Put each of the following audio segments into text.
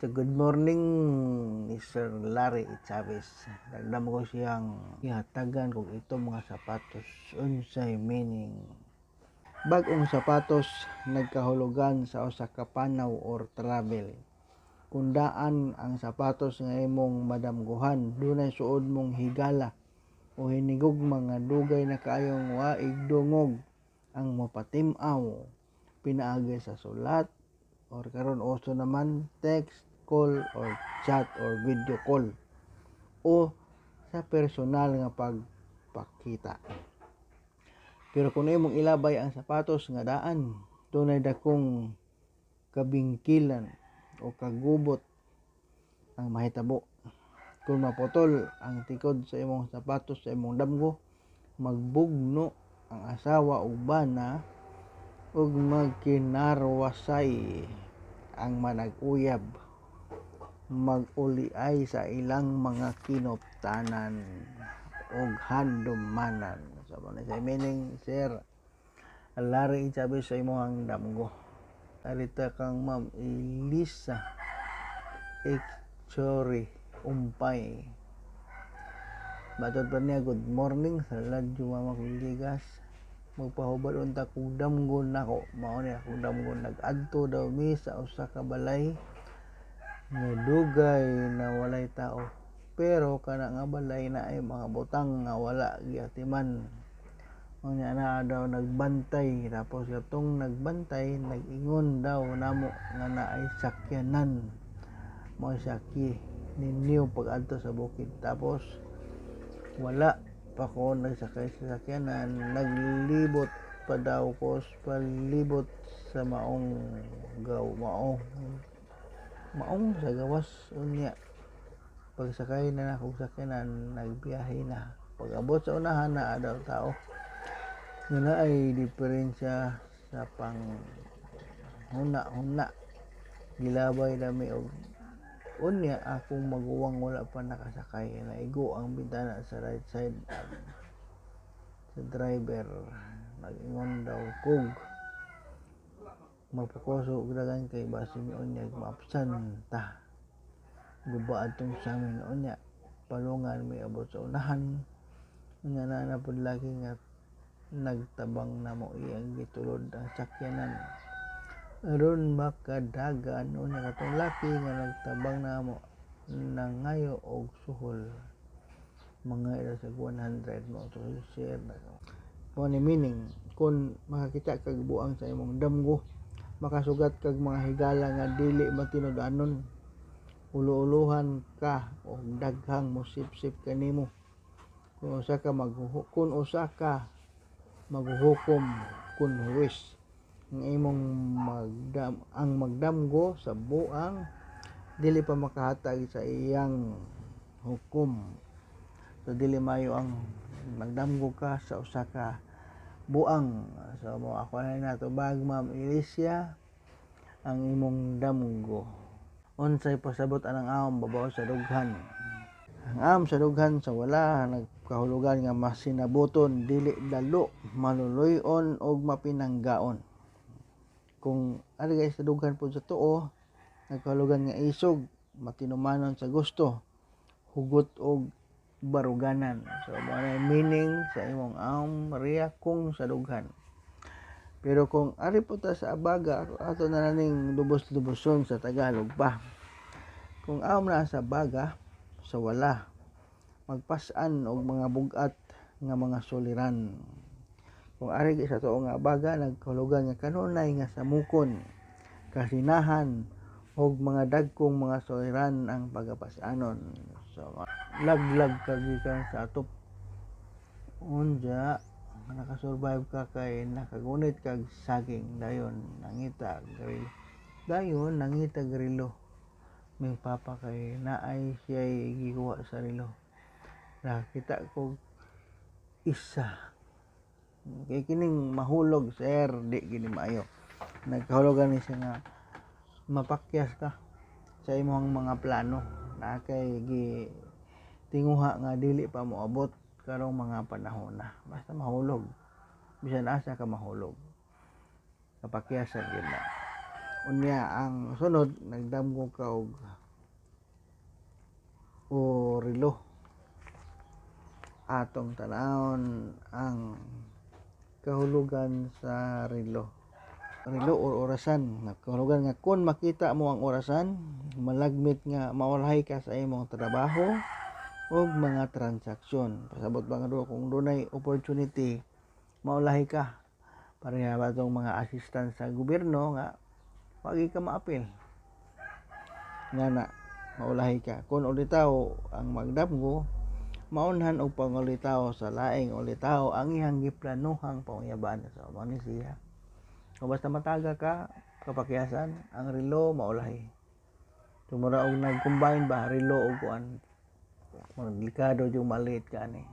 So, good morning ni Sir Larry Chavez. Nagdamo ko siyang ihatagan kog ito mga sapatos. Unsay meaning? Bag-ong sapatos nagkahulugan sa usa ka panaw or travel. Kung daan ang sapatos nga imong madamgohan, dunay suod mong higala o hinigugma nga dugay na kaayong wa igdungog ang mopatim-aw pinaagi sa sulat or karon uso naman text, call or chat or video call o sa personal nga pagpakita. Pero kung imong ilabay ang sapatos nga daan, dunay dakong kabingkilan o kagubot ang mahitabo. Kung maputol ang tikod sa imong sapatos sa imong damgo, magbugno ang asawa ug bana ug magkinarwasay ang manag-uyab, mag-uliay sa ilang mga kinuptanan ug handumanan. So, mao na siya meaning, Sir Larry Chavez, sa imong damgo. Arita kang Ma'am Elisa Ikchori Umpay. Matod pa niya, good morning sa Radyo Mama Kuligas. Magpahubad unta kog damgo nako. Mao ni akong damgo, nag-adto daw mi sa usa ka balay nga dugay na walay tao. Pero kana nga balay na ay mga butang nga wala giatiman. Unya naa daw nagbantay, tapos katong nagbantay nag-ingon daw namo nga naay sakyanan. Mao saki ninyo pag-adto sa bukid. Tapos wala pa ko nagsakay sa sakyanan, naglibot pa daw ko palibot sa maong gaw maong maong sa gawas. Unya pagsakay na nako sa sakyanan, nagbiyahe na. Pag-abot sa unahan, naa daw tao nga naay diferensya sa pang huna-huna. Gilabay nami og unya akong maguwang wala pa nakasakay, naigo ang bintana sa right side sa driver. Nag-ingon daw kog magpakuso og dagan kay basin unya maapsan ta, guba atong sa amin. Unya palungan may abot sa unahan. Unya naa na pud laki nga nagtabang namo, iyang gitulod ang sakyanan aron makadagan. Unya katong laki nga nagtabang namo nangayo og suhol, mga ila sa 100. Mao to share na mo ni meaning. Kung makakita kag buang sa imong damgo, makasugat kag mga higala nga dili matinud-anon, ulo-ulohan ka og daghang mosipsip kanimo. Kung usa ka maghuhukom kun huwes, ang imong magdam ang magdamgo sa buang dili pa makahatag sa iyang hukom. So dili maayo ang magdamgo ka sa usa ka buang. So mo ako na natubag, Ma'am Alicia, ang imong damgo. Unsay pasabot anang awom babaw sa dughan? Ang awom sa dughan sa wala nagkahulugan nga masinabuton, dili dalo, maluluy-on og mapinanggaon. Kung ari sa dughan pod sa tuo, nagkahulugan nga isog, matinumanon sa gusto, hugot og baruganan. So mao na meaning sa imong awom Maria kung sa dughan. Pero kung ari po ta sa abaga, ato na ning lubos-luboson sa Tagalog pa. Kung awom na sa baga sa wala, magpas-an og mga bug-at nga mga suliran. Kung ari sa tuo nga abaga, nagkahulugan nga kanunay nga samukon, kasinahan og mga dagkong mga suliran ang pagapas-anon. So laglag ka gikan sa atop. Unya nakasurvive ka kay nakagunit kag saging. Dayon nangita relo, dayon nangita relo ming papa kay naay siya'y gikuha sa relo. Nakakita kog isa kay kining mahulog, sir, di gini maayo. Nagkahulugan ni siya nga mapakyas ka sa imong mga plano na kay gi tinguha nga dili pa moabot karong mga panahon na. Basta mahulog, bisan asa ka mahulog, kapakyasan gyud na. Unya ang sunod, nagdamgo ka og o relo. Atong tan-awon ang kahulugan sa relo. Relo or orasan. Kahulugan nga kung makita mo ang orasan, malagmit nga maulahi ka sa imong trabaho ug mga transaksyon. Pasabot ba nga do kung dunay opportunity, maulahi ka. Pareha ba itong mga assistant sa gobyerno nga wagi ka maapil. Nga na maulahi ka. Kung ulitaw ang magdamgo, maunhan og pangulitaw sa laing ulitaw ang iyang giplanuhang panguyaban. So mao ni siya. Kung basta mataga ka, kapakiyasan, ang relo maulahi. So mura og nag-combine ba relo og kuan. Murag delikado yung maliit ka ani.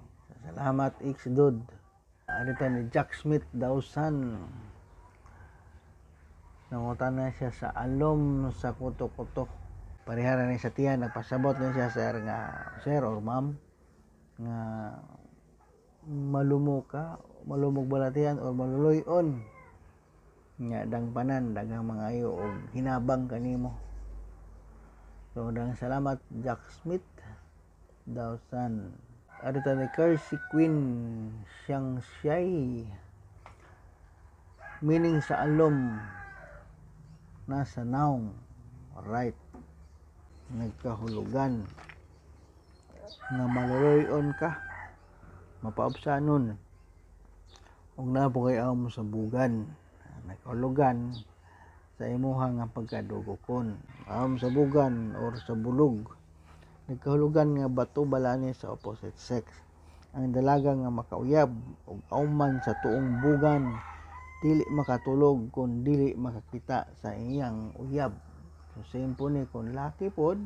Salamat, X Dude. Arita ni Jack Smith Dawson. Nangutana siya sa alom sa kuto-kuto. Parehara ni sa tiyan, nagpasabot ni siya, sir, nga sir or ma'am nga malumo ka, malumog balatian or maluloy-on nga dangpanan daghang mga ayo og hinabang kanimo. So daghang salamat, Jack Smith Dawson. Arita ni Kersey Queen Siyang Siyay. Meaning sa alom nasa naong, right? Nagkahulugan nga maluloy-on ka, mapaubsanon ug naa kay mo sa bugan. Nagkahulugan sa imuha nga pagkadugokon, am sa bugan or sa bulog. Nagkahulugan nga bato balani sa opposite sex ang dalaga nga makauyab og auman sa tuong bugan, dili makatulog kung dili makakita sa iyang uyab. So same po ni kung laki pod.